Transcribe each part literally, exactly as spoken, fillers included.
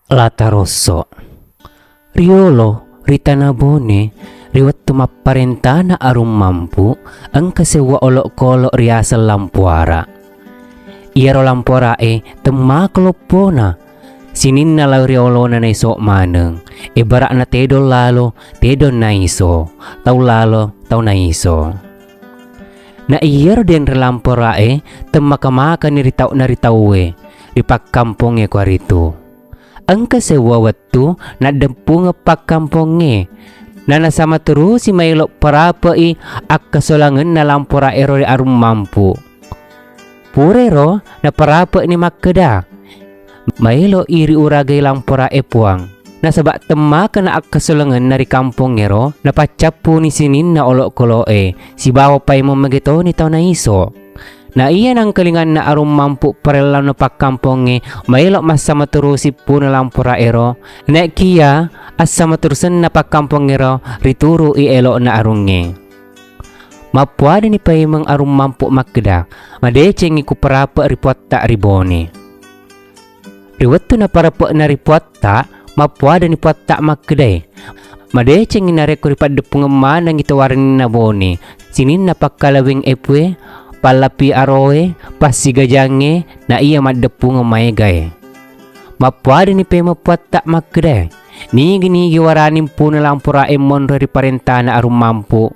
Latarosso. Riolo ri Tana Bone, ri wettu mapparentana Arung Mampu, engka sewwa olokolo riaseng Lampuara. Iyaro Lampuarae temmaka loppona, sininna lao ri olona naiso maneng, ebara'na tedong lalo, tedong naiso, tau lalo, tau naiso. Na iyaro denre Lampuarae temmaka-makani ri tau'na ri tauwe, ri pakkampongnge kuaritu. Engka sewwa wettu naddeppungeng pakkampongnge, nanasama terusi maelo parape'i akkasolangenna Lampuaraero ri Arung Mampu. Purairo naparape'ni makkeda, "Maelo i riuragai Lampuarae Puang, nasaba temmaka na akkasolangenna ri kampongngero, napaccappuni sininna olokolo'e, sibawa paimeng mage toni tau naiso." Na iya nangkalinganna Arung Mampu parellaunna pakkampongnge, maelo massama terusi puna Lampuaraero, naekiya assama terusenna pakkampongnge ro rituru'i elo'na arungnge. Mappuadani paimeng Arung Mampu makkeda, "Madecengngi kuparape ri Puatta ri Bone." Ri wettu naparape'na ri Puatta, mappuadani Puatta makkedae, "Madecengngi narekko ripaddeppungeng manengngi to waraninna Bone, sininna pakkalaweng epue, pallapi aroe, passigajangnge, na iya maddeppungeng maegae." Mappuadani paimeng Puatta makkedae, "Nigi-nigi warani mpuna Lampuarae monro ri parentana Arung Mampu,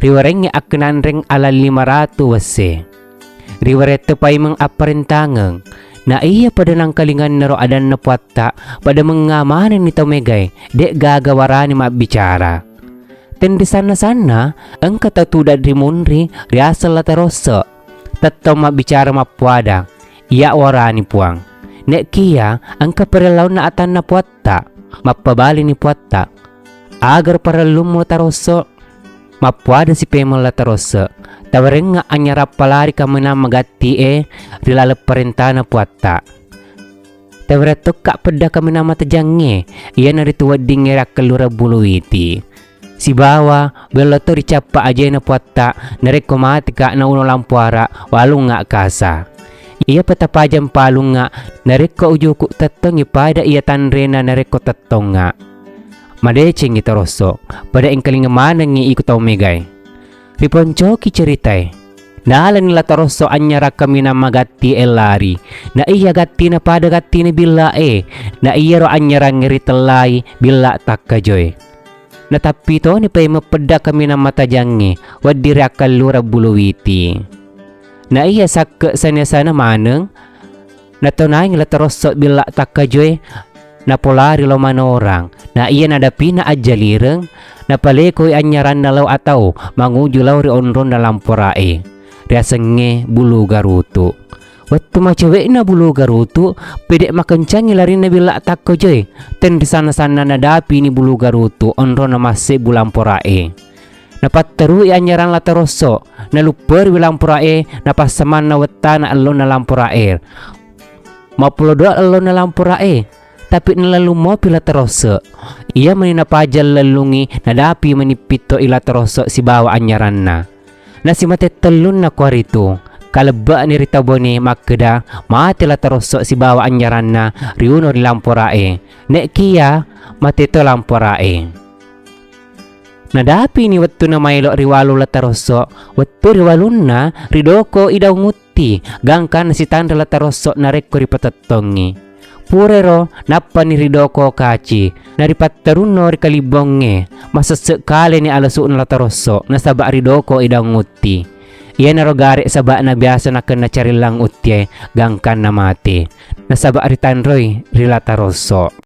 riwarengngi akkenanreng alang lima ratu wesse. Riwarette paimeng apparentangeng." Na iya pada nangkalingannaro adanna Puatta, pada mengnga manenni tau megae, de'gaga warani mabbicara. Tenrisanna-sanna, engka tau tudang ri munri riaseng Latarosso. Tettong mabbicara mappuada, "Iya warani, Puang." Ne'kiya engka parellaunna atanna Puatta. Mappabalini Puatta, "Agaro parellummu, Latarosso?" Mappuadasi paimeng Latarosso, "Tawarengnga anynyarang palari kaminang magatti'e ri laleng parentana Puatta. Tawereng tokka pedda kaminang matajangnge, iyanaritu weddingnge ri akkellureng Bulu Witi. Sibawa bello to ricappa ajena Puatta, narekko mateka nauno Lampuara, walungnga kasa. Iyapa tapajang palungnga, narekko ujuku tettongngi pada iya tanrena narekko tettongnga." Madecengngi Tarosso, pada engkalinga manengngi iko tau megae. Riponcoki ceritae. Nalani Latarosso anynyarang kaminang magatti'e lari. Na iya gattina pada gattina billa'e. Na iyaro annyarangnge ritellai billa takkajoe. Natappi toni paimeng pedda kaminang matajangnge, wedding ri akkellureng Bulu Witi. Na iya sakke sane-sane maneng, natonangi Latarosso billa takkajoe, napolari lao manorang. Na iya nadapina ajjalireng, napalekoi annyaranna lao atau manguju lao ri onronna Lampuarae, riasengnge Bulu Garutu. Wettu macewe'na Bulu Garutu, pede makencangngi larinna billa takkajoe, tenrisanna-sanna nadapini Bulu Garutu onronna massebbu Lampuarae. Napatterui annyarang Latarosso, nalupperiwi Lampuarae, napassamanna wettana ellonna Lampuarae. Mappulo dua ellonna Lampuarae, tapi nalellung mopi Latarosso. Iya mani napajang lellungngi, nadapi mani pitto i Latarosso sibawa annyaranna. Nasimate tellunna kuaritu, kalebbe'ni ri tau Bone makkeda, mate Latarosso sibawa annyaranna riuno ri Lampuarae. Ne'kiya mate to Lampuarae. Nadapini wettuna maelo ri walung Latarosso, wettu ri walunna ridoko i daung utti, gangkanna sitanre Latarosso narekko ripatettongngi. Purairo nappani ridoko kaci, naripatterunno ri kalibbongnge, masesse kaleni alesu'na Latarosso nasaba ridoko i daung utti. Iyanaro gare saba'na biasa nakenna carillang uttie gangkanna mate, nasaba ritanroi ri Latarosso.